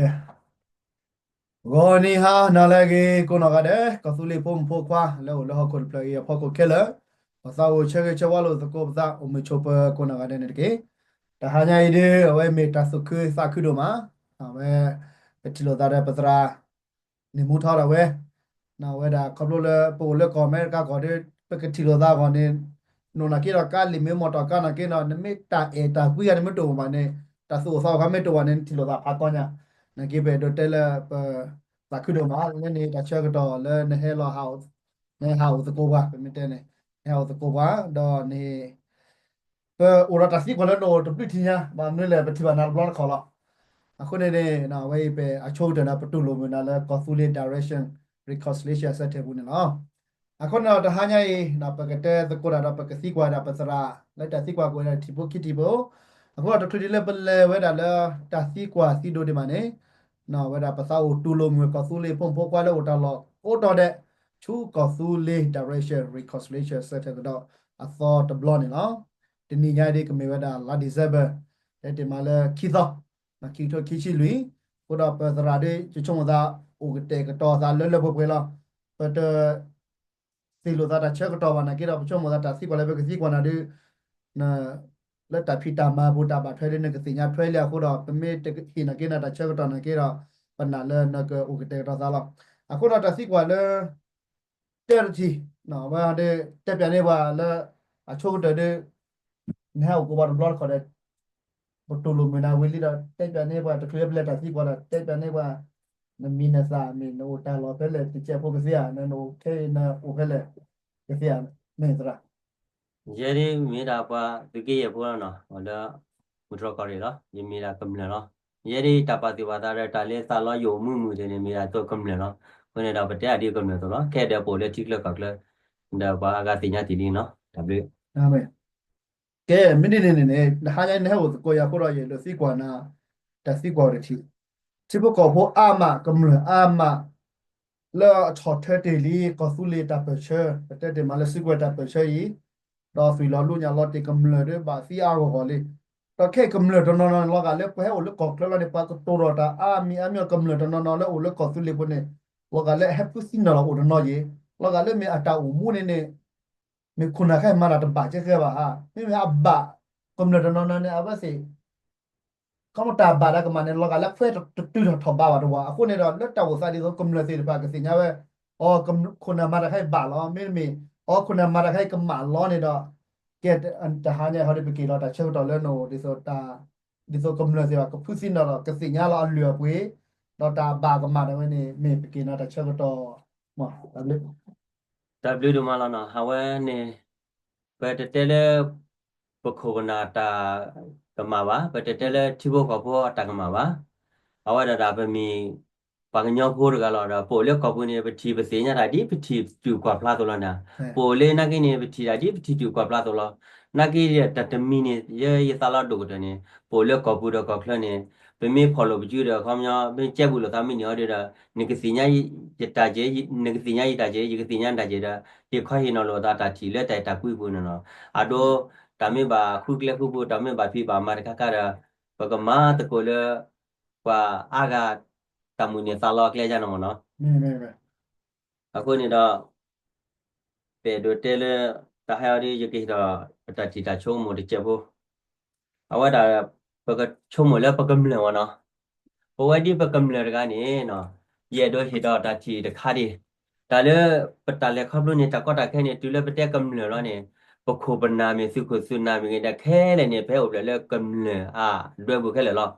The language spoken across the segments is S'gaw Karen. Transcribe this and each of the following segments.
ဂီၤနံၤဟါနၤလၢအဂ့ၤ ကိးနီၢ်ဂၤဒဲး ကီၢ်သူလ့ၤဖိမုၣ်ဖိခွါ လၢအိၣ်လၢဟီၣ်ခိၣ်တဖျၢၣ်အံၤအဖီခိၣ်ခဲလၢာ်, ပသးအိၣ်ဆၢဂ့ၤဆၢဝါလိာ်သကိးပသး အိၣ်မုာ်ဆိးပၢၤကိးနီၢ်ဂၤဒဲးန့ၣ်တက့ၢ်. တဟါညါအံၤဒုး အဝဲမ့ၢ်တၢ်သူၣ်ခုသးခုဒိၣ်မး, အဝဲ ပထံၣ်လိာ်သးဒီးပသရၣ် န့ၣ်မူထီၣ်ဒၣ်ဝဲ, အဝဲဒၣ်ခီဖျိလၢပအိၣ်လၢကီၢ်အမဲရကၤကီၢ်ဒီး ပကထံၣ်လိာ်သးအဂီၢ်န့ၣ်, နအိၣ်နာ်က့ဒီးကါလံာ်မ့ၢ်မီၢ်တီၢ်ကါနာ်က့ဒီး နမ့ၢ်တၢ်အဲၣ်တၢ်ကွံဂၤန့ၣ်မ့ၢ်တအိၣ်ဘၣ်န့ၣ်, တၢ်သူၣ်အိၣ်သးအိၣ်ခါမ့ၢ်တအိၣ်ဘၣ်န့ၣ် နထံၣ်လိာ်သးဖးကီညါ, နာ်က့ပအဲၣ်ဒိးတဲလၢပ သးခုဒိၣ်မးလၢန့ၣ် တၢ်ဆၢကတီၢ်လၢနဟဲလီၤ နဟဲဟးအိၣ်သကိးပှၤ ပမ့ၢ်တဲန့ၣ်, နဟဲဟးအိၣ်သကိးပှၤ ဒီးန့ၣ် ပအိၣ်ဒီးတၢ်သံကွၢ်လၢနအိၣ်တဘျုးထံၣ်ညါ ဘၣ်မနုၤလဲၣ် ပထံၣ်ဘၣ်နၤတဘျီတခီၣ်လီၤ. အဃိန့ၣ်န့ၣ် အဝဲအံၤပအဆိကတၢၢ်န့ၣ် ပတူၢ်လိာ်မုာ်နၤလၢကီၢ်သူလ့ၤ Direction Reconciliation Center ပူၤန့ၣ်လီၤ. အဃိန့ၣ်ဒီးတဟါညါအံၤ ပကတဲသကိးတၢ်ဒီးပကသံကွၢ်ဒၣ်ပသရၣ် လၢတၢ်သံကွၢ်ကအိၣ်ဝဲဒၣ်ထံဖိခံထံၣ်ဖိ, အဃိဒီးတချုးဒံးလၢပလဲၤဝဲဒၣ်လၢ တၢ်သံကွၢ်သံဒိးဒံးဘၣ်န့ၣ်, ဝဲဒၣ်ပသးအိၣ်တူၢ်လိာ်မုာ်ကီၢ်သူလ့ၤဖိမုၣ်ဖိခွါလၢအိၣ်တၢ်လီၢ်အိၣ်တီၢ်ဒဲး ဆူကီၢ်သူလ့ၤ Direction Reconciliation Center ကဒီးအသီတဘျီန့ၣ်လီၤ. တနံၤညါဒ်ကမ့ၢ်ဝဲဒၣ်လါ December တဲတ့ၢ်မးလၢခံသီ, ခံကထိခံဆံလွံၢ်, အဃိဒီးပသရၣ်ဒ် ယဆိကမိၣ်သး အိၣ်ကတဲာ်ကတီၤသးလၢလၢပှဲၤပှဲၤလီၤ. ပတ သ့ၣ်လိာ်သးတၢ်ဆၢကတီၢ်ဘၣ်နာ်က့ဒီး ပဆိကမိၣ်သးတၢ်သံကွၢ်လၢပကသံကွၢ်နၤဒ် လၢတၢ်ဖံးတၢ်မၤပူၤတၢ်ဘၣ်ထွဲဒ်နကသ့ၣ်ညါထွဲလံအဃိဒီး ပမ့ၢ်တဟ့ၣ်နာ်က့နၤတၢ်ဆၢကတီၢ်နာ်က့ဒီး ပနာ်လၢနကအိၣ်ကတဲာ်ကတီၤသးလီၤ. အဃိဒီးတၢ်သံကွၢ်လၢ တၢတထံၣ် ဝဲဒၣ် တဲပၠးန့ၢ်ပှၤလၢ အဆိကတၢၢ်ဒ် နဟဲအိၣ်ကိးပှၤတဘျီတခီၣ်ဒီး ပတူၢ်လိာ်မုာ်နၤဝံၤလံဒီး တဲပၠးန့ၢ်ပှၤ တချုးလၢပလဲၤတၢ်သံကွၢ်ဒီး တဲပၠးန့ၢ်ပှၤ နမံၤနသၣ်မ့ၢ် နအိၣ်တၢ်လီၢ်ဖဲလဲၣ် တစဲးဖိကသ့ဧါ နအိၣ်ခဲအံၤနအိၣ်ဖဲလဲၣ် ကသ့ဧါ မ့ၢ်သရၣ်. ယဲဒ်မ့ၢ်ဒၣ်ပှၤသုးက့ယဲၢ်ဖိလီၤနီၤ လၢ မူတြီၢ်ကီၢ်ရ့ၣ်လီၤ. ယမ့ၢ်ဒၣ်ကမျၢၢ်လီၤ. ယဲဒ်တၢ်ပာ်သူၣ်ပာ်သးဒီးတၢ်လၢသးလီယိာ်မုာ်မုာ်ဒ်န့ၣ် မ့ၢ်ဒၣ်သိးကမျၢၢ်လီၤ. အဃိန့ၣ်ဒီးပတဲအဒ်ကမျၢၢ်သိးလီၤ. ခဲဒီးပအိၣ်လၢထံချၢကီၢ်ချၢ ဒီးပှၤအါဂၤသ့ၣ်ညါတ့ၢ်လံနီၤ တၢ်ဘျုး ကဲ မ့ၢ်ဒ်န့ၣ်န့ၣ်န့ၣ် တဟါညါနဟဲအိၣ်သကိးယၤအဃိဒီး ယအဲၣ်ဒိးသံကွၢ်နၤ တၢ်သံကွၢ်အိၣ်တထံၣ်, ထံဖိကီၢ်ဖိအါမး ကမျၢၢ်အါမး လၢအဆီၣ်ထွဲတ့ၢ်လံ ကီၢ်သူလ့ၤတၢ်ပၢၢ်ဆၢ ပတဲတ့ၢ်မးလၢစုကဝဲၤတၢ်ပၢၢ်ဆၢအံၤ, ဒီးသွံၣ်လီၤလူညၣ်လီၤတ့ၢ်ကမျၢၢ်ဒီးဘၣ်သံအါဂီၢ်ဂီၢ်လံ. ဒီးခဲအံၤကမျၢၢ်တနီၤနီၤန့ၣ် လီၤဂာ်လၢပှၤဟဲအိၣ်လၢကီၢ်ချၢလီၤန့ၣ် ပှၤကတိၤထီၣ်တၢ်အါမံၤအါမံၤ ကမျၢၢ်တနီၤနီၤလၢအိၣ်လၢကီၢ်သူလ့ၤပူၤန့ၣ် လီၤဂာ်လၢအဟဲဖုသံနၢ်လီၤအိၣ်တနီၤယံၤ, လီၤဂာ်လၢမ့ၢ်အတၢ်အိၣ်မူန့ၣ်န့ၣ် မ့ၢ်ခိၣ်နၢ်ခဲအံၤမၤတၢ်တဘၣ်ကဲဃဲဘၣ်ဧါ, မ့မ့ၢ်အဘၣ် ကမျၢၢ်တနီၤနီၤန့ၣ် အဝဲသ့ၣ် ခီမ့ၢ်တၢ်ဘၣ်တၢ်ကမၣ်န့ၣ် လီၤဂာ်လၢအခွဲးတတုၤထီၣ်ထီၣ်ဘးဘၣ်တဝၢ်. အဃိန့ၣ်ဒီး လၢတၢ်အိၣ်သးဒ်သိးကမျၢၢ်သ့ၣ်တဖၣ်ကသ့ၣ်ညါဝဲ, အိ ခိၣ်နၢ်မၤတၢ်ခဲအံၤဘၣ်လီၤ, မ့တမ့ၢ် အိ ခိၣ်နၢ်မၤတၢ်ခဲအံၤကမၣ်လီၤန့ၣ်ဒီး, ကဲ တဟါညါဟီဒီး ပက့ၤလီၤတၢ်ဆၢကတီၢ်လၢနအိၣ်ဒ်သိးတၢ် ဒ်သိးကမျၢၢ်သ့ၣ်တဖၣ် ကဖုသံနၢ်လီၤ ကသ့ၣ်ညါလီၤအလုၢ်အပှ့ၤ, ဒီးတၢ်ဘၣ်ကမၣ်ဒၣ်ဝဲန့ၣ် မ့ၢ်ပက့ၤနၤတၢ်ဆၢကတီၢ် တၢ်ဘျုးဒိၣ်မးလီၤနီၤ. အဝဲန့ၣ် ပတတဲလၢ ပခိၣ်ပနၢ်တၢ်ကမၣ်ဘၣ်, ပတတဲလၢထံဖိကီၢ်ဖိအတၢ်ကမၣ်ဘၣ်. အဝဲဒၣ်ဒၣ်ပမ့ၢ် ပှၤကညီဖိတဂၤလီၤဒီး ပအိၣ်လၢကီၢ်ပူၤန့ၣ် ပထံၣ်ပသ့ၣ်ညါတၢ်ဒ်ပထံၣ်တုၤကွၢ်ဖျါသိးလီၤန့ၣ်, ပအိၣ်လၢနာ်က့န့ၣ် ပထံၣ်တၢ်ဒ်ပထံၣ်တုၤကွၢ်ဖျါသိးလီၤ. နာ်က့တၢ်တမံၤန့ၣ် ယဲယသးလီၤဒိၣ်ကတၢၢ်န့ၣ် ပအိၣ်လၢကီၢ်ပူၤဒီးကီၢ်ချၢန့ၣ် ပမ့ၢ်ဖီၣ်လိာ်ပစုဒီး ခီပညီ မ့ၢ်ကဲဘူးလိာ်သးမုၢ်နံၤအီၤဒီး နကသ့ၣ်ညါယတၢ်က့ၤ, နကသ့ၣ်ညါယတၢ်က့ၤ, ယကသ့ၣ်ညါနတၢ်က့ၤဒီး ဟ့ၣ်ခီဟ့ၣ်နီၤလိာ်သးတၢ်ထံၣ်လၢတၢ်အဲၣ်တၢ်ကွံပူၤန့ၣ်လီၤ. အဒိ တၢ်မ့ၢ်ဘၣ်ဃုကျဲဃုပူၤ တၢ်မ့ၢ်ဘၣ်ဖံးဘၣ်မၤတခါခါဒီး ပကမၤသကိးလၢ ပှၤအါဂၤ တၢ်မုၢ်န့ၢ်သးလီအကျဲယါန့ၣ်မ့ၢ်နီၤ. အဃိန့ၣ်ဒီး ပအဲၣ်ဒိးတဲလၢ တဟါအံၤဒီး ယကဟ့ၣ်ဒီး ပတၢ်ထံၣ်တၢ်ဆိကမိၣ်တစဲးဖိ, အဝဲဒၣ် ပကဆိကမိၣ်လၢပကမျၢၢ်မ့ၢ်နီၤ. ပဝဲဒ်ပကမျၢၢ်တဂၤန့ၣ် ယအဲၣ်ဒိးဟ့ၣ်ဒီးတၢ်ထံၣ်တခါဒံး, တၢ်လၢပတၢ်လဲၤခီဖျိန့ၣ် တၢ်ကီတၢ်ခဲန့ၣ် တုၤလၢပတဲကမျၢၢ်လီၤန့ၣ် ပခိၣ်ပနၢ်မ့ၢ်သုးခိၣ်သုးနၢ်မ့ၢ်ဂ့ၤ တၢ်ခဲလၢာ်န့ၣ် ပဟဲအိၣ်ဖျဲၣ်လၢကမျၢၢ်အဒွဲပူၤခဲလၢာ်လီၤ.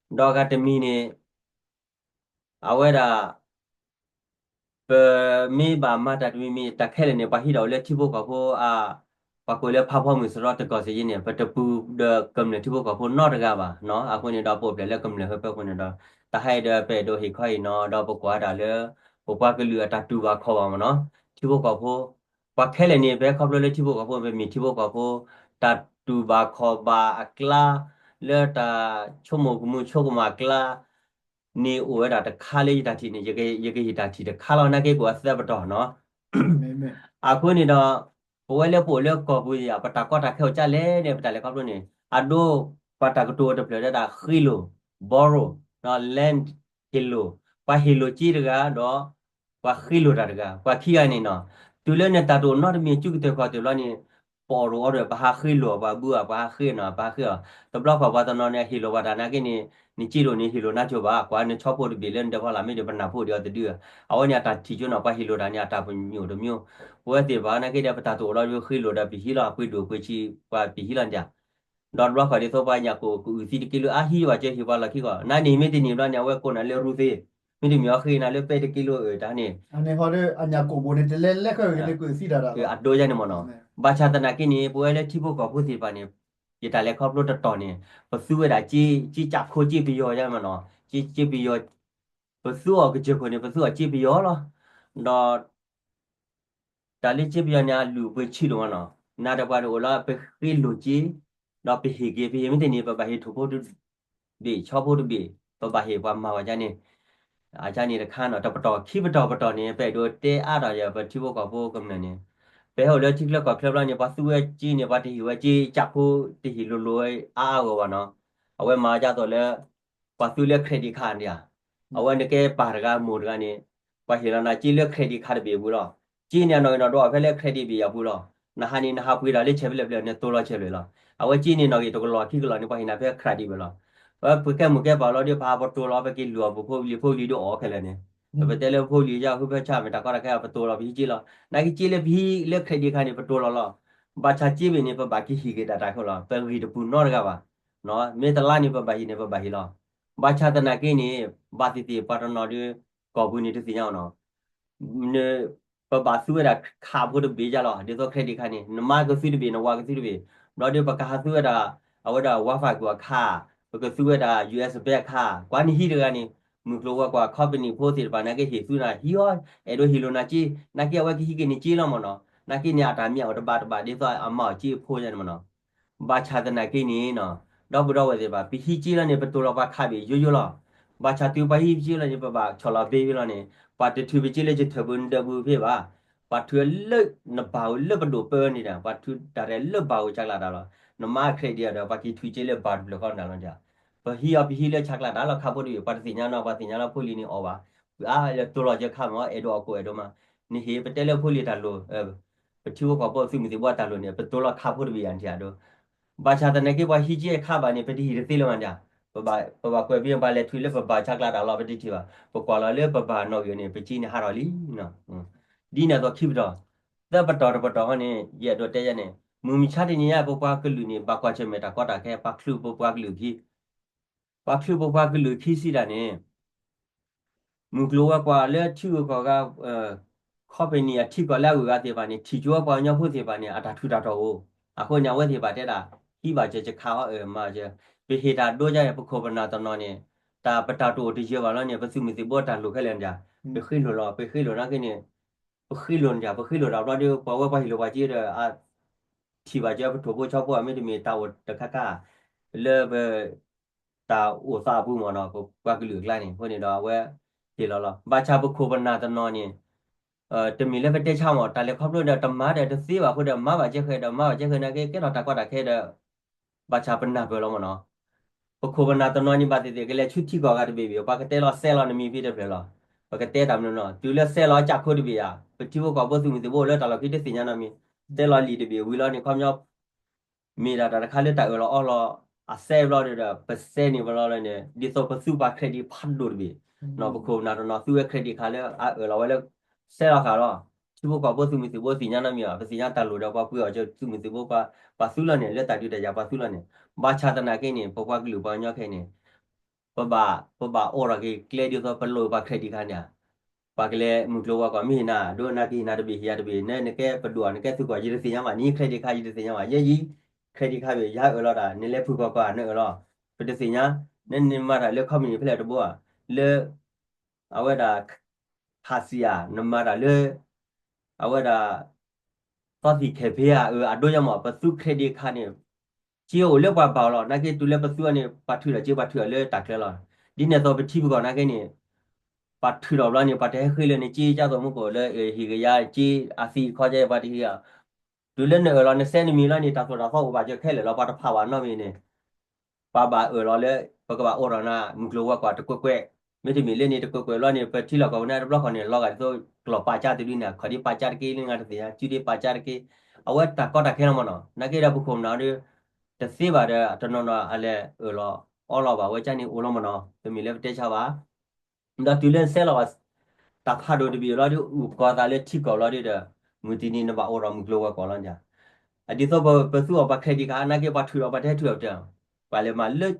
ဒီးအဂၤတမံၤန့ၣ် အဝဲဒၣ် ပမ့ၢ်ဘၣ်မၤတၢ်တမံၤမံၤ တၢ်ခဲလၢာ်န့ၣ် ပှၤဟံးဒီးအိၣ်လၢထံဖိကီၢ်ဖိအ ပှၤကိးလၢဖးဖီမုၢ်စရီတကီၢ်စ့ၢ်ကီးန့ၣ် ပတပူၤဒီးကမျၢၢ်ထံဖိကီၢ်ဖိနီတဂၤဘၣ်နီၤ. အဃိန့ၣ်ဒီး ပအိၣ်ဖျဲၣ်လၢကမျၢၢ်ဖဲဖဲအဃိန့ၣ်ဒီး တဟါအံၤဒီး ပအဲၣ်ဒိးဟ့ၣ်ခီဟ့ၣ်နီၤ ဒီးပကွၢ်ဒၣ်လၢ ပပှၤကလုာ်အတၢ်တူၢ်ဘၣ်ခီၣ်ဘၣ်မ့ၢ်နီၤ. ထံဖိကီၢ်ဖိ ပှၤခဲလၢာ်န့ၣ် ပဟဲခီဖျိလၢထံဖိကီၢ်ဖိ ပမ့ၢ်ထံဖိကီၢ်ဖိ တၢ်တူၢ်ဘၣ်ခီၣ်ဘၣ်အကျါ လၢတၢ်ဆိကမိၣ်ကမူဆိကမးအကျါ န့ၣ်အိၣ်ဝဲဒၣ်တခါလၢယတၢ်ထံၣ်န့ၣ် ယကဟ့ၣ်တၢ်ထံၣ်တခါလီၤ နာ်က့ကိးအသၢပတီၢ်နီၤ. အဃိန့ၣ်ဒီး ပဝဲလၢပအိၣ်လၢကီၢ်ပူၤယါ ပတၢ်ကီတၢ်ခဲအိၣ်ကၢ်လဲၣ်န့ၣ် ပတၢ်လဲၤခီဖျိန့ၣ် အဒိ ပတၢ်ကတိၤတဖျၢၣ်ဒၣ် ဃ့လိာ် borrow land ဟ့ၣ်လိာ်, ပှၤဟ့ၣ်လိာ်စ့တဂၤ ဒီး ပှၤဃ့လိာ်တၢ်တဂၤ ပှၤခံဂၤန့ၣ်နီၤ, တုၤလၢနတၢ်တအိၣ်နီတမံၤ စုကတၢၢ်ခီၣ်တၢၢ်ဘျီန့ၣ် ပအီၣ်တအိၣ်ဒီး ပဟးဃ့လိာ်အီၤ ပှၤဘုဧါ ပှၤဟးဃ့နီၤ ပဟးဃ့အီၤ, တဘျီဃီပှၤတနီၤန့ၣ် ဟ့ၣ်လိာ်ပှၤတၢ်နာ်က့န့ၣ် နစ့တအိၣ်န့ၣ် ဟ့ၣ်လိာ်နါစိၤဘၣ် ကွၢ်နဆီဖိတဘ့ၣ်လၢနဒၢးဖီလာ်မ့ၢ်ဒီး ပနၢ်ဖိဒံးအီၤတဒု, အဝဲန့ၣ်အတၢ်ထံၣ်ကၠိနီၤ ပှၤဟ့ၣ်လိာ်တၢ်န့ၣ် အတၢ်ပညိၣ်တမျိုး, ပဝဲသ့ၣ်တဖၣ်နာ်က့ဒီး ပတၢ်တအိၣ်လီၤဒီး ဃ့လိာ်ဒီးပဟံၣ်လီၤ ပှ့ၤဒိၣ်ပှ့ၤဆံး ပှၤပဟံၣ်လီၤန့ၣ် ဒီးတဘျီဃီဒ်သိးပှၤညၣ်ကိၣ်ကအုၣ်သံတက့ၢ်လၢအဟံၣ်ဘၣ်ကၢဟ့ၣ်ပှၤလီၢ်ခံကီၢ် နၤန့ၣ်မ့ၢ်တန့ၢ်ဘျီန့ၣ် အဝဲကိးနၤလၢရူသ့, မ့တမ့ၢ်အီၤဃ့နၤလၢပဲတက့ၢ်လၢအတၢ်န့ၣ် အဒိယါန့ၣ်မ့ၢ်နီၤ, ဘၣ်ဆၣ်သနာ်က့န့ၣ် ပဝဲလၢထံဖိကီၢ်ဖိသ့ၣ်တဖၣ်န့ၣ် ယတၢ်လဲၤခီဖျိတတီၤန့ၣ် ပသူဝဲဒၣ်စ့ စ့ကၠၣ်ခိၣ်စ့ပယီၤယါမ့ၢ်နီၤ, စ့ စ့ပယီၤ, ပသူအီၤကစၢၢ်ခိၣ်န့ၣ် ပသူအီၤစ့ပယီၤလီၤ, ဒီး တၢ်လၢစ့ပယီၤန့ၣ် အလုၢ်အပှ့ၤဆံးဒိၣ်မးနီၤ, နၤဒီးပှၤန့ၣ်အိၣ်လၢပဃ့လိာ်စ့, ဒီးပဟ့ၣ်က့ၤ ပဟ့ၣ်မ့ၢ်တန့ၢ် ပဘၣ်ဟ့ၣ်ထိၣ်ဖိတဘ့ၣ် ဆီဖိတဘ့ၣ် ပဘၣ်ဟ့ၣ်ပှၤမၤဝဲဒ်န့ၣ်, အဒ်န့ၣ်တခါနီၤ တပတီၢ်ခံပတီၢ်ပတီၢ်န့ၣ် ပအဲၣ်ဒိးတဲအါထီၣ်ယပထံဖိကီၢ်ဖိကမျၢၢ်န့ၣ်, ပဟဲအိၣ်လၢထံချၢကီၢ်ချၢဘျီန့ၣ် ပှၤသူဝဲစ့န့ၣ် ပှၤတဟ့ၣ်ဝဲစ့ကၠၣ်ခိၣ်တဟ့ၣ်လိၤလိၤဝဲအါအါဂီၢ်ဂီၢ်နီၤ, အဝဲမၤဒ်သိးလၢ ပှၤသူလၢ credit card န့ၣ်ဧါ, အဝဲနကဲပၢ်တဂၤမိၢ်တဂၤန့ၣ် ပှၤဟ့ၣ်လီၤနၤစ့လၢ credit card တဘ့ၣ်အပူၤလီၤ, စ့န့ၣ်အနီၢ်ဂံၢ်နီၢ်ဒွးအီၤဖဲလၢ credit ဘ့ၣ်အပူၤလီၤ, နဟးန့ၣ် နဟးပှ့ၤတၢ်လၢဆဲးဖဲလဲၣ်ဖဲလဲၣ် နတိၤလီၤဆဲးဖဲလဲၣ်လီၤ, အဝဲစ့န့ၣ်နီၢ်ဂံၢ်တကလီၢ်ခံကလီၢ်န့ၣ် ပှၤဟ့ၣ်နၤဖဲ credit ဘ့ၣ်လီၤ, ပကဲမိၢ်ကဲပၢ်လီၤဒီး ပဟးပတိၤလီၤ ပက့ၤလုၢ်အီၣ်ပဖိပလံၤ ဖိပလံၤဒုးအီၣ်ခဲလၢာ်န့ၣ်, ပတဲလၢဖိပလံၤယါဃုဖၢဆါမ့ၢ်တၢ်ကီတၢ်ခဲ ပတိၤလီၤပဟံးစ့လီၤ, နာ်က့စ့လၢပဟံးလၢ credit card န့ၣ် ပတိၤလီၤလီၤ, ဘၣ်ဆၣ်စ့ဘ့ၣ်န့ၣ် ပဘၣ်က့ၤဟံးက့ၤဒၣ်တၢ်ခဲလၢာ်လီၤ, ပဂံၢ်တပူၤနီတဂၤဘၣ်, မ့ၢ်တလါန့ၣ် ပဘၣ်ဟံးန့ၣ် ပဘၣ်ဟံးလီၤ, ဘၣ်ဆၣ်သနာ်က့န့ၣ် ဘၣ်သ့ၣ်သ့ၣ်ပှၤတနီၤဒီး ကီၢ်ပူၤန့ၣ်တသ့ၣ်ညါအီၤနီၤ ပဘၣ်သူဝဲဒၣ် card ဖိတဘ့ၣ်ယါလီၤ, ဒ်သိး credit card န့ၣ် နမါကသူတဘ့ၣ် နဝၤကသူတဘ့ၣ်, ဘျီဒီးပကဟးသူဝဲဒၣ် အဝဲဒၣ် Wi-Fi ကွၢ် card, ပကသူဝဲဒၣ် U S Bank card, ကွၢ်နဟံးတဂၤန့ၣ်, မုၢ်ကျိၤဝဲၤကွာ် company ဖိသ့ၣ်တဖၣ်နာ်က့ဟ့ၣ်သူနၤ ဟံးအီၤ အဲၣ်ဒိးဟ့ၣ်လိာ်နၤစ့, နာ်က့အဝဲကဟံးက့ၤန့ၣ်စ့လီၤမ့ၢ်နီၤ, နာ်က့န့ၣ်အတၢ်မ့ၢ်အိၣ်တဘၣ်တဘၣ် ဒ်သိးအမၤအီၤစ့အဖိယါန့ၣ်မ့ၢ်နီၤ ဘၣ်ဆၣ်သနာ်က့န့ၣ်နီၤ, ဒီပုၢ်ဒီဝဲၢ်သ့ၣ်တဖၣ် ပဟံးစ့လီၤန့ၣ် ပတိၤလီၤပှၤ card ဘ့ၣ်ယိယိလီၤ, ဘၣ်ဆၣ်တုၤပှၤဟံးစ့လီၤန့ၣ် ပဘၣ်ဆီၣ်လီၤဘ့ဘ့လီၤန့ၣ် ပှၤတထုးပစ့လၢယထၢၣ်ပူၤ နဒၢးပူၤဖဲဘၣ်, ပှၤထုးလၢနဘၣ်ဧိၤလၢပဒိၣ်ပၢန့ၣ်ဒီး ပှၤထုးတၢ်ရဲၣ်လၢဘၣ်ဧိၤဆးကျးတၢ်လီၤ, နမါ credit ဒီး ပှၤက့ၤထုးစ့လၢဘၣ်တဖျၢၣ်ဃီနၤလီၤ, ပဟံးအီၤပဟံးလၢဆးကျးတၢ်လီၤ card ဖိတဘ့ၣ် ပှၤတသ့ၣ်ညါနီၤ ပှၤသ့ၣ်ညါလီၤဖိလံၤန့ၣ်အီၣ်ဘၣ်, အါလၢတိၤလီၤစၢၤ card မ့ၢ် အဲၣ်ဒိးအီၣ်ကိးအဲၣ်ဒိးမး, နဟ့ၣ်ပတဲလၢဖိလံၤတၢ်လိၣ် ပထံဖိကီၢ်ဖိသုးမုၢ်သံၣ်ဘိတၢ်လိၣ်န့ၣ် ပတိၤလီၤ card ဖိတဘ့ၣ်ယါန့ၣ်ဧါဒိ, ဘၣ်ဆၣ်သနာ်က့ပှၤဟံးစ့အခါဘၣ်န့ၣ် ပတဟ့ၣ်တသ့လၢၤမးဒၣ်, ပဘၣ်ကွဲးဘ့ပှၤလဲၤထုးလၢပဘၣ်ဆးကျးတၢ်လီၤ ပတထံၣ်ဘၣ်, ပကွၢ်လီၤလၢပဘၣ်နီၣ်ဂံၢ်န့ၣ် ပစ့န့ၣ်ဟးထီၣ်လံနီၤ, ဒ်န့ၣ်အသိးခံပတီၢ်, သၢပတီၢ်တပတီၢ်ဃီန့ၣ် ယအဲၣ်ဒိးတဲယါန့ၣ် မုၢ်မဆါတနံၤညါ ပပှၤကလုာ်န့ၣ် ဘၣ်ကွၢ်ဆၢၣ်မဲာ်တၢ်ကီတၢ်ခဲ ပှၤချုးပပှၤကလုာ်ခံ ပှၤချုးပပှၤကလုာ်ခံစံးဒၣ်န့ၣ် မုၢ်ကျိၤဝဲၤကွာ်လၢထံဂုၤကီၢ်ဂၤ company အထံကီၢ်လၢအဂုၤအဂၤသ့ၣ်တဖၣ်န့ၣ် ထံၣ်ကၠိဝဲပှၤကညီဖိသ့ၣ်တဖၣ်န့ၣ် အတၢ်ထူးတၢ်တီၤအိၣ်, အဃိန့ၣ် အဝဲသ့ၣ်တဖၣ်တဲဒၣ် ဟံးဘၣ်စၢၤ ကခးအီၤအၢၣ်မၤစၢၤ, ပဟ့ၣ်တၢ်ဒိယါ ပခိၣ်ပနၢ်တနီၤန့ၣ် တၢ်ပတၢ်တအိၣ်တယၢၤဘၣ်လီၤန့ၣ် ပသုးမုၢ်သံၣ်ဘိတၢ်လိၣ်ခဲလၢာ်န့ၣ် ပဃ့လိာ်လီၤ ပဃ့လိာ်နာ်က့န့ၣ် ပဃ့လိာ်န့ၣ် ပဃ့လိာ်တၢ်ဘျီဒီး ပှၤဝဲပှၤဟ့ၣ်လိာ်ပှၤစ့ဒီး အထံၣ်ဘၣ်စၢၤပထိၣ်ဖိဆီဖိ မ့တမ့ၢ်တၢ်အိၣ်တခါခါ လၢပ တၢ်အိၣ်သးအပူၤမ့ၢ်နီၤ ပပှၤကလုာ်အကျါန့ၣ် အဃိန့ၣ်ဒီးအဝဲဟ့ၣ်လီၤလီၤ. ဘၣ်ဆၣ်ပခိၣ်ပနၢ်တနီၤန့ၣ် တမ့ၢ်လၢပတဲဆါမ့ၢ် တၢ်လဲၤခီဖျိဒီးတမၤဒီးတသ့ဘၣ်အဃိဒီး မၤဘၣ်ကဲဃဲဒီး မၤဘၣ်ကဲဃဲနာ်က့ ကဲထီၣ်တၢ်ကီတၢ်ခဲဒီး ဘၣ်ဆၣ်ပနၢ်ပၢၢ်လီၤမ့ၢ်နီၤ. ပခိၣ်ပနၢ်တနီၤန့ၣ် ဘၣ်သ့ၣ်သ့ၣ် ကလဲၤဆူထံကီၢ်ဂၤတဘ့ၣ်ဘ့ၣ် ပှၤကတဲလီၤစဲးလီၤနမံၤဖဲတဖျၢၣ်လီၤ. ပကတဲတၢ်မနုၤနီၤ တုၤလၢစဲးလီၤကၠၢ်ခိတဘ့ၣ်ဧါ ပထံဖိကီၢ်ဖိသုးမုၢ်သံၣ်ဘိလၢတၢ်လီၢ်ခံတသ့ၣ်ညါနီတမံၤ စဲးလီၤလံာ်တဘ့ၣ်ဝံၤလီၤန့ၣ် ခီပညီ မ့ၢ်ဒၣ်တၢ်တခါလၢတၢ်အၢၣ်လီၤအီလီၤ အစဲးဘျီဒီး ပစဲးန့ၣ်ဘျီလီၤန့ၣ် ဒ်သိးပသူပှၤ credit ဖးဒိၣ်တဘ့ၣ် နီၤ ပခိၣ်ပနၢ်တနီၤသူဝဲ credit ခါလၢအအၢၣ်လီၤဝဲလၢ စဲးလီၤဃာ်လီၤ. ထံဖိကီၢ်ဖိသုးမုၢ်သံၣ်ဘိသ့ၣ်ညါနီတမံၤဘၣ် ပသ့ၣ်ညါတၢ်လိၣ်ဒီးပှၤပှ့ၤအီၤကသုးမုၢ်သံၣ်ဘိပှၤ ပှၤသူလီၤန့ၣ် လၢတၢ်ဒုးတၢ်ယၤပှၤသူလီၤန့ၣ် ဘၣ်ဆၣ်သနာ်က့န့ၣ် ပပှၤကလုာ်ပှၤကညီခဲအံၤန့ၣ် ပဘၣ် ပဘၣ်အိးထီၣ်က့ၤကျဲဒ်သိးပလိၣ်ပှၤ credit ခါန့ၣ်ဧါ ပှၤကလဲၤမုၢ်ကျိၤဝဲၤကွာ် မ့ၢ်ဟ့ၣ်နၤဒိနၤက့ၤဟ့ၣ်နၤတဘ့ၣ်ဟ့ၣ်ယၤတဘ့ၣ် နကဲပဒိၣ်နကဲသုးကွၢ် ယတသ့ၣ်ညါဘၣ် နဟံး credit ခါ ယတသ့ၣ်ညါဘၣ် ယဲယံၤ credit ခါဘ့ၣ် ယဟးအၢၣ်လီၤတၢ် နလဲၤဖုၣ်ကွၢ်ကွၢ် နအၢၣ်လီၤ ပတသ့ၣ်ညါ နနမၤတၢ်လၢ company ဖဲလဲၣ်တဘိဧါ လၢ အဝဲဒၣ် ခးစံးဧါ နမၤတၢ်လၢ အဝဲဒၣ် သီသံၣ်ခဲဖ့ဧါ အၢ အဒိယါမး ပသူ credit ခါန့ၣ် စ့အိၣ်လၢပှၤဘၣ်အီၤလီၤ နာ်က့တုၤလၢပသူအီၤန့ၣ် ပှၤထုးထီၣ်စ့ ပှၤထုးထီၣ်လၢတၢ်ချၢလီၤ. ဒ်န့ၣ်အသိးပထံပကီၢ်နာ်က့န့ၣ် ပှၤထုးထီၣ်ဘျီန့ၣ် ပှၤတဟဲဃ့လၢနစ့ ကၢ်သိးမူကီၢ်လၢ ဟ့ၣ်ကယၤစ့ အသံးအခီကဲ ပှၤတဟံးဧါ တုၤလၢနအၢၣ်လီၤနစဲးနမံၤလီၤန့ၣ် တၢ်သိၣ်တၢ်သီအိၣ်ဘၣ်စၢၤခဲလၢာ်လီၤ ပှၤတဖးဘၣ်နီတမံၤန့ၣ် ပှၤဘၣ်အၢၣ်လီၤလၢ ပကဘၣ်အိၣ်ဒီးနၤ မုၢ်ကျိၤဝဲၤကွာ်တကွဲးကွဲး, မ့တမ့ၢ်လၢန့ၣ်တကွဲးကွဲးလီၤန့ၣ် ပထံလီၢ်ကီၢ်ပူၤန့ၣ်တဘျီဃီန့ၣ် လီၤဂာ်ဒ်သိးကျီၢ်ပာ်ကၢ်တဒုန့ၣ် ခီၣ်ဒ့ပာ်ကၢ်တက့ၢ်လၢနၤတသ့ၣ်ညါ စုဒ့ပာ်ကၢ်တက့ၢ်, အဝဲတၢ်ကီတၢ်ခဲလီၤမ့ၢ်နီၤ. နာ်က့ဒီးပခိၣ်ပနၢ်ဒီး တသ့ဘၣ်ဒီး တနီၤနီၤအလဲၤအၢၣ်လီၤအီလီၤဘၣ်ဝဲကၢ်န့ၣ်အိၣ်လီၤမ့ၢ်နီၤ တမ့ၢ်လၢပတဲဆါဘၣ် ဒီးတုၤလၢနဆဲးလီၤဘၣ် တၢ်ဖးဒိၣ်တဘ့ၣ်လီၤဒီး အုၣ်ကီၤသးလၢထံကီၢ်လီၤဒီး မုၢ်တနံၤနဘၣ်အိၣ်ဒီးမုၢ်ကျိၤဝဲၤကွာ်လီၤန့ၣ်, အဒ်သိးပသူအီၤပှၤ credit card နာ်က့ပှၤထုးဒီးပှၤတဟဲထုးအီၤပတဲ, ပှၤလဲၤမၤလၢ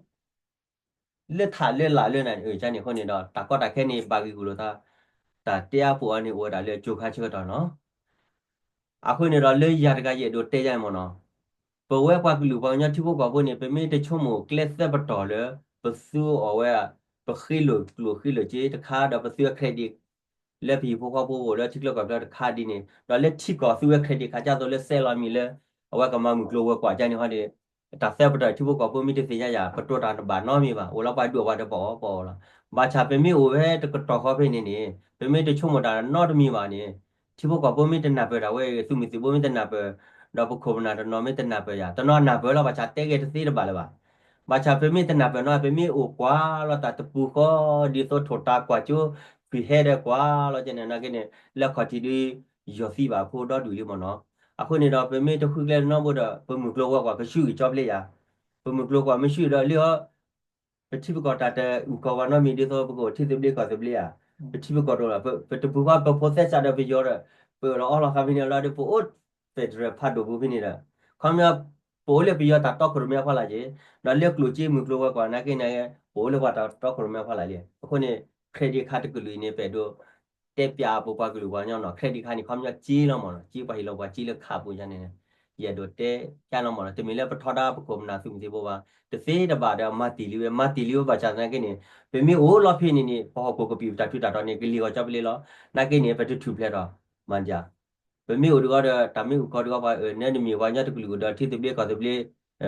လၢထးလၢလာ်လၢနၤန့ၣ် အကန့ၣ်အဃိန့ၣ်ဒီး တၢ်ကီတၢ်ခဲန့ၣ် ဘၣ်ဂံာ်ဂူာ်လိာ်သး, တၢ်တဲအါပူၤအီၤန့ၣ် အိၣ်ဝဲဒၣ်လၢကၠိခါဆၢကတီၢ်နီၤ. အဃိန့ၣ်ဒီးလၢယၤတဂၤ ယအဲၣ်ဒိးတဲယၤမ့ၢ်နီၤ, ပဝဲပှၤကလုာ်ပှၤကညီထံဖိကီၢ်ဖိန့ၣ် ပမ့ၢ်တဆိကမိၣ်ကျဲသၢပတီၢ်လၢ ပသူအီၤဝဲ ပဃ့လိာ်ကျိၣ်ဃ့လိာ်စ့တခါ ဒီးပသူအ credit လၢပဟံၣ်ဖိဃီဖိအိၣ်လၢထံချၢကီၢ်ချၢတခါဒ်န့ၣ် ဒီးလၢထံကီၢ်သူဝဲ credit ခါကၢ်သိးလၢစဲးလီၤမံၤလၢ အဝဲကမၤမုၢ်ကျိၤဝဲၤကွာ်ကၢ်န့ၣ်ဟီဒီး တၢ်သၢပတီၢ်ထံဖိကီၢ်ဖိမ့ၢ်တသ့ၣ်ညါယၤ ပတိၢ်တၢ်တဘၣ်နီတမံၤဘၣ် အိၣ်လၢပှၤဒူၣ်ပှၤတပီၢ်အီၣ်ပီၢ်အီၣ်လီၤ. ဘၣ်ဆၣ်ပမ့ၢ်အိၣ်ဝဲတကတီၢ်ဃီဖဲန့ၣ်န့ၣ် ပမ့ၢ်တဆိကမိၣ်တၢ်နီတမံၤဘၣ်န့ၣ် ထံဖိကီၢ်ဖိမ့ၢ်တနၢ်ပၢၢ်တၢ်ဝဲ သုးမုၢ်သံၣ်ဘိမ့ၢ်တနၢ်ပၢၢ် ဒီးပခိၣ်ပနၢ်တနီၤမ့ၢ်တနၢ်ပၢၢ်ယၤ တနီၤနၢ်ပၢၢ်လီၤ ဘၣ်ဆၣ်တဲဂဲၤတသ့တဘၣ်လၢၤဘၣ်. ဘၣ်ဆၣ်ပမ့ၢ်တနၢ်ပၢၢ်နီၤ ပမ့ၢ်အိၣ်ကွၢ်လီၤတၢ်တပူၤဃီ ဒ်သိးထိၣ်တၢ်ကွၢ်ကၠိ ဖုၣ်ဟဲဒီးကွၢ်လီၤကဲန့ၣ် နာ်က့န့ၣ် လၢခီၣ်ထံးဒုး ယီၤသံဘၣ်ဖိဒီဒူၣ်လံမ့ၢ်နီၤ. အဃိန့ၣ်ဒီး ပမ့ၢ်တဃုကျဲတနီတဘိဒီး ပမုၢ်ကျိၤဝဲၤကွာ် ပရှုၣ်ဂံၢ်ကၠီပျ့ယၤ, ပမုၢ်ကျိၤဝဲၤကွာ်မ့ၢ်ရှုၣ်ဒီးလံအီၤ ပထံပကီၢ်တၢ်တအုၣ်ကီၤဘၣ်နီတမံၤ ဒ်သိးပကအိၣ်ထံသဘျ့ကီၢ်သဘျ့ဧါ, ပထံပကီၢ်တအိၣ်လီၤ. ပတပူၤဃီပဖိသဲစးဒီးပယီၤဒီး ပအၢၣ်လီၤအီလီၤဃာ်ဖဲန့ၣ်လီၤဒီး ပအိၣ်ပဲတြဲၤဖးဒိၣ်ပူၤဖဲန့ၣ်ဒီး ခီပညီ ပအိၣ်လၢပယီၤတၢ်တီခိၣ်ရိၣ်မဲအဖီလာ်က့ၤ, ဒီးလၢကျိၣ်စ့မုၢ်ကျိၤဝဲၤကွာ်နာ်က့န့ၣ် ပအိၣ်လၢပှၤတၢ်တီခိၣ်ရိၣ်မဲအဖီလာ်လံ. အဃိန့ၣ် credit card တကလုာ်အံၤန့ၣ် ပအဲၣ်ဒိး တဲပျးပပှၤကလုာ်ပှၤကညီနီၤ credit card န့ၣ် ခီပညီစ့လီၤမ့ၢ်နီၤ စ့ပှၤဟ့ၣ်လီၤပှၤစ့လၢခးပူၤယါန့ၣ် ယအဲၣ်ဒိးတဲပျးလီၤမ့ၢ်နီၤ တမ့ၢ်လၢပထီဒါပခိၣ်ပနၢ်သုးမုၢ်သံၣ်ဘိဘၣ် တသ့တဘၣ်ဒီး မၤတ့ၢ်လံဝဲ မၤတ့ၢ်လံဝဲဘၣ်ဆၣ်သနာ်က့န့ၣ် ပမ့ၢ်အိၣ်လီၤဖဲန့ၣ်န့ၣ် ပဟီၣ်ခိၣ်ကပံာ်ပတၢ်ထူးတၢ်တီၤန့ၣ် ကလံၤဂီၤကၠီပလ့လီၤ. နာ်က့န့ၣ် ပတထူၣ်ဖျဲးထီၣ်မၤဒ် ပမ့ၢ်အိၣ်တဂီၤဒီး တၢ်မ့ၢ်အုၣ်ကီၤတဂီၤပှၤအၢၣ် နဲနမ့ၢ်ပှၤကညီတကလုာ်အိၣ်ဒီးထံသဘျ့ကီၢ်သဘျ့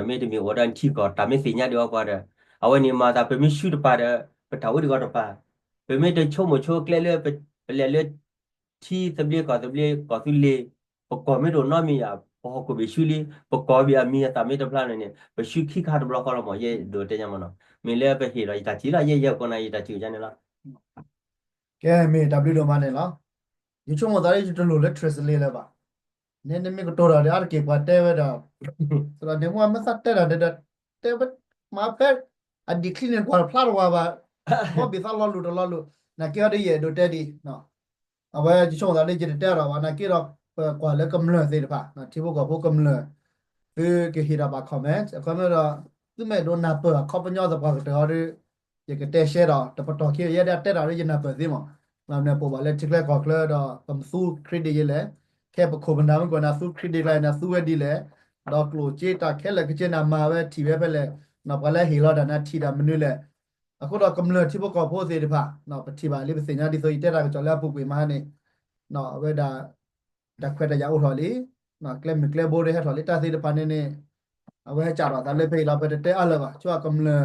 မ့တမ့ၢ်အိၣ်ဒီးထံကီၢ် တၢ်မ့ၢ်သ့ၣ်ညါဒံးအီၤပှၤဒီး အဝဲန့ၣ်မၤသး ပမ့ၢ်ဆူၣ်တပၤဒီး ပတၢ်အိၣ်တဂီၤတပၤ ပမ့ၢ်တဆိကမိၣ်ဆိကျဲလၢ ပလဲၤလၢ ထံသဘျ့ကီၢ်သဘျ့ကီၢ်သူလ့ၤ ပကီၢ်မ့ၢ်တအိၣ်နီတမံၤယါ ပဟီၣ်ခိၣ်ဘ့ၣ်ဆူလံ ပကီၢ်ဘ့ၣ်အမံၤအသၣ်မ့ၢ်တဖျါန့ၣ်န့ၣ် ပဆူခံခါတဘျီဃီလီၤမး ယအဲၣ်ဒိးတဲညါမးနီၤ မ့ၢ်လၢပဟ့ၣ်ဒီးယတၢ်ထံၣ်လီၤ ယဲယဲၢ်ကိးနၤယတၢ်ထံၣ်ကန့ၣ်လီၤ ကဲ မ့ၢ်တၢ်ဘျုးဒိၣ်မးန့ၣ်လီၤ. ယဆိကမိၣ်သးလၢယတလိၣ်လၢ translate လၢၤဘၣ်. နမ့ၢ်ကတိၤတၢ်ဒီး အါတက့ၢ်ပှၤတဲဝဲဒၣ် သရၣ်ဒ့မူအမ့ၢ်သးတဲတၢ်ဒီး တဲဝဲမၤဖဲ အဒံးချံန့ၣ် ကွၢ်တဖျါတဝါဘၣ် ဘီဘ့ၣ်သးလီၤလိာ်တလီၤလိာ် နာ်က့အီၤဒီးယအဲၣ်ဒိးတဲဒ် အဝဲယဆိကမိၣ်သးလၢယတတဲအီၤဒီးဘၣ် နာ်က့ဒီး ပကွၢ်လၢကမျၢၢ်သ့ၣ်တဖၣ် ထံဖိကီၢ်ဖိကမျၢၢ် သုကဟ့ၣ်ဒီးဘၣ် comment အခီပညီဒီး သုမ့ၢ်အဲၣ်ဒိးနၢ်ပၢၢ်အခီပညီသပှၢ်ကတၢၢ်အီၤဒီး ယကတဲရှဲဒီး တပတီၢ်ခံ ယဲဒၣ်တဲတၢ်ဒီးယနၢ်ပၢၢ်သ့မး လၢန့ၣ်ပအိၣ်ဘၣ်လၢထံချၢကီၢ်ချၢဒီး ပမသူ credit ယဲလဲၣ် ခဲပခိၣ်ပနၢ်မ့ၢ်ကွၢ်န့ၣ် သူ credit ကျါန့ၣ်သူဝဲဒ်လဲၣ် ဒီးကျိၣ်စ့တၢ်ခဲလၢာ်ကစ့န့ၣ်မၤဝဲထံၣ်ဝဲဖဲလဲၣ် ပှၤလၢဟ့ၣ်လီၤတၢ်န့ၣ်ထံၣ်တၢ်မနုၤလဲၣ် အဃိဒီးကမျၢၢ်ထံဖိကီၢ်ဖိသ့ၣ်တဖၣ် ပထံၣ်ဘၣ်လံပသ့ၣ်ညါဒ်သိးယတဲတၢ်ကစီၣ်လၢအပူၤကွံာ်မးန့ၣ် အဝဲဒၣ် တၢ်ခွဲးတၢ်ယာ်အိၣ်ထီၣ်လံ ကျဲမုၢ်ကျဲဘိဒ်ဟဲထီၣ်လံတၢ်သ့ၣ်တဖၣ်န့ၣ်န့ၣ် အဝဲဟဲစးထီၣ်သးလၢဖဲအံၤလီၤ ပတတဲအါလၢၤဘၣ် ဆိကမိၣ်ကမျၢၢ်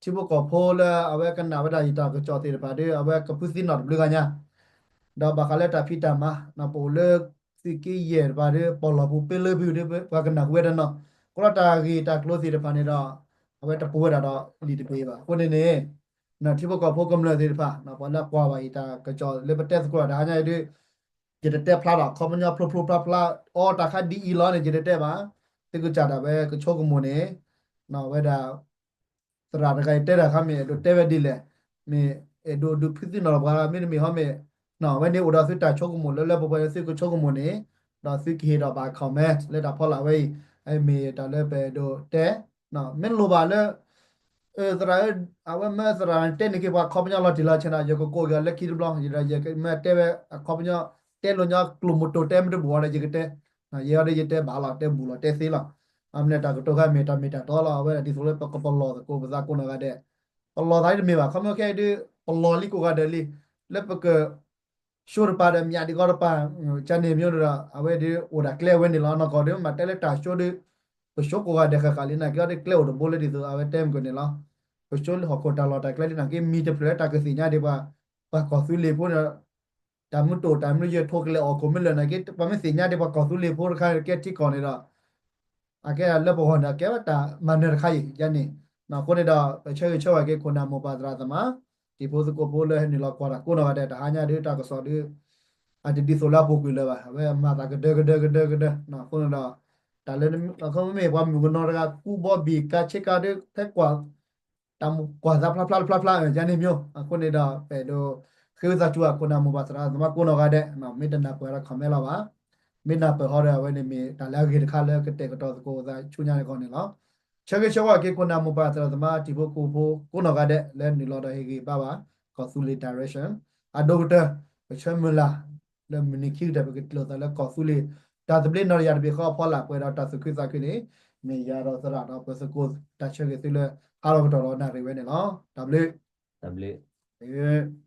ထံဖိကီၢ်ဖိလၢအဝဲကနၣ်ဝဲဒၣ်ယတၢ်ကစီၣ်သ့ၣ်တဖၣ်ဒီး အဝဲကဖုသံနီၣ်တဘျုးဂၤညါ ဒီးဘၣ်ဃးလၢတၢ်ဖံးတၢ်မၤ ပအိၣ်လၢသုးက့ယဲၢ်တဖၣ်ဒီး ပီၢ်လီၢ်ပူၤပ့လၢပူၤဒီး ပှၤကနၣ်ဟူဝဲတနီၤ ကလီတၢ်ဂ့ၢ်တၢ်ကျိၤသ့ၣ်တဖၣ်န့ၣ်ဒီး အဝဲတပူၤဝဲဒၣ်ဒီးလံာ်တဘ့ၣ်ဘၣ် အဃိန့ၣ်န့ၣ် ထံဖိကီၢ်ဖိကမျၢၢ်သ့ၣ်တဖၣ် ပှၤလၢကွၢ်ဘၣ်ယတၢ်ကစီၣ်လၢပတဲသကိးတဟါညါအံၤဒီး ယတတဲဖျါဒီး ခီပညီဖျိဖျိဖျါဖျါ အီတၢ်ခါဒ်အံၤလီၤန့ၣ် ယတတဲဘၣ် သုကစၢ်ဒၣ်ဝဲကဆိကမိၣ်န့ၣ် ဝဲဒၣ် သရၣ်တဂၤအံၤတဲတၢ်ခါမ့ၢ်အဲၣ်ဒိးတဲဝဲဒ်လဲၣ် မ့ၢ်အဲၣ်ဒိးဒုးဖုသံနီၣ်လီၤပှၤ မ့တမ့ၢ်ဟီမ့ၢ် ဝဲန့ၣ်အိၣ်ဒီးသုတၢ်ဆိကမိၣ်လၢလၢပှဲၤပှဲၤလၢသုကဆိကမိၣ်န့ၣ် ဒီးသုကဟ့ၣ်ဒီးဘၣ် comment လၢတၢ်ဖီလာ်ဝဲအံၤ မ့ၢ်တၢ်လၢပအဲၣ်ဒိးတဲ မ့ၢ်လိၣ်ဘၣ်လၢ သရၣ်ဧၢ အဝဲမ့ၢ်သရၣ်တဲန့ၢ်က့ၤပှၤခီပညီလီၤတံၢ်လီၤဆဲးဒီး ယကကိးက့ၤအီၤလၢခံတဘျီ ယဒီးယကမ့ၢ်တဲဝဲအခီပညီ တဲလိာ်ညီကျိာ်မုၢ်တိၤတဲမ့ၢ်တဘူၣ်အီၤဒီး ယကတဲ ယဲအီၤဒီးယတဲဘၣ်လီၤ တဲဘူၣ်လီၤ တဲသ့လီၤ အမ့ၢ်တၢ်ကတိၤခါမ့ၢ်တၢ်မ့ၢ်တၢ်တီလီၤ အဝဲဒၣ်ဒ်သိးလၢပကပလီၢ်သကိးပသးကိးနီၢ်ဂၤဒဲး ပလီၢ်သးတမ့ၢ်ဘၣ် ခီပညီခဲအံၤဒုး ပလီၢ်လံကိးဂၤဒဲးလံ လၢပက ဆိတပၤဒီးမၠးဒံးကီတပၤ ကန့ၣ်မ့ၢ်ဒီး အဝဲဒုးအိၣ်ဒၣ်ကျဲဝဲန့ၣ်လီၤ နီၢ်ကီၢ်ဒုး မ့ၢ်တဲလၢတၢ်ဆိဒုး ပဆိကိးဂၤဒဲးဃၣ်ဃၣ်လံ နာ်က့အီၤဒုးကျဲအိၣ်တဘိလၢဒ်သိးအဝဲတဲမုၢ်ကန့ၣ်လီၤ ပဆိလၢဟီၣ်ခိၣ်တၢ်လီၢ်တၢ်ကျဲလံ နာ်က့မံၤတဖျၢၣ်လၢတၢ်ကသ့ၣ်ညါဒံးပှၤ ပှၤကီၢ်သူလ့ၤဖိန့ၣ် တၢ်မ့ၢ်တအိၣ်တၢ်မ့ၢ်ယဲၢ်ထိးကလဲၤအီၣ်ခိၣ်မ့ၢ်လၢာ်နာ်က့ ပှၤမ့ၢ်သ့ၣ်ညါဒံးပှၤကီၢ်သူလ့ၤဖိတခါကဲထံကီၢ်န့ၣ်ဒီး အကဲလၢပဂီၢ်န့ၣ် အကဲဝဲတၢ်မၤနၢၤတခါအံၤ ယန့ၣ် အဃိန့ၣ်ဒီး ပဆၢဂ့ၤဆၢဝါက့ၤခိၣ်နၢ်မိၢ်ပၢ်သရၣ်သမါ တံၤဖိသကိးဖိလၢဟဲနုာ်လီၤကွၢ်တၢ်ကိးနီၢ်ဂၤဒဲး တဟါညါဒုးတၢ်ကစီၣ်ဒုး အတဒ်သိးလၢအပူၤကွံာ်လၢၤဘၣ် အဝဲမၤသးကဒၢကဒၢကဒၢကဒၢ အဃိန့ၣ်ဒီး တၢ်လၢ မ့မ့ၢ်ပှၤမုၣ်ကနီၤတဂၤ ကူဘီဘံၣ်ကါဆ့ကၤဒုး ဖဲကွၢ် တၢ်ကွၢ်သးဖျါဖျါတဖျါဖျါ ကန့ၣ်မ့ၢ် အဃိန့ၣ်ဒီး ပအဲၣ်ဒိး ဃ့ဝံသးစူၤ ခိၣ်နၢ်မိၢ်ပၢ်သရၣ်သမါကိးနီၢ်ဂၤဒဲး မ့ၢ်တနၢ်ပၢၢ်ဒီး comment လီၤဘၣ်, မ့ၢ်နၢ်ပၢၢ်ဟီဒီး အဝဲန့ၣ်မ့ၢ်တၢ်လၢအဂ့ၤတခါလၢကတဲာ်ကတီၤသကိးသးဆူညါန့ၣ်အဂီၢ်န့ၣ်လီၤ. ဆၢဂ့ၤဆၢဝါက့ၤခိၣ်နၢ်မိၢ်ပၢ်သရၣ်သမါ တံၤဖိသကိးဖိကိးနီၢ်ဂၤဒဲး လၢနုာ်လီၤဒီးဟ့ၣ်ဂံၢ်ဘါဘၣ် ကီၢ်သူလ့ၤ direction အဒိၣ်ကတၢၢ် ပဆၢမုၢ်လၢ် လၢမုၢ်နံၤခံကတၢၢ် ပကထံၣ်လိာ်သးလၢကီၢ်သူလ့ၤ တၢ်သဘျ့နီၢ်တယၢ်တဘ့ၣ်ဃီအဖီလာ် ပှဲၤဒီးတၢ်သူၣ်ခုသးခုန့ၣ် မ့ၢ်ယၤဒီးသရၣ်ဒီးပှၤသကိး တၢ်ဆၢဂ့ၤသုလၢ ဟးထီၣ်ကတီၢ်လီၤနၣ်ရံၣ်ဝဲန့ၣ်လီၤ. တၢ်ဘျုး တၢ်ဘျုး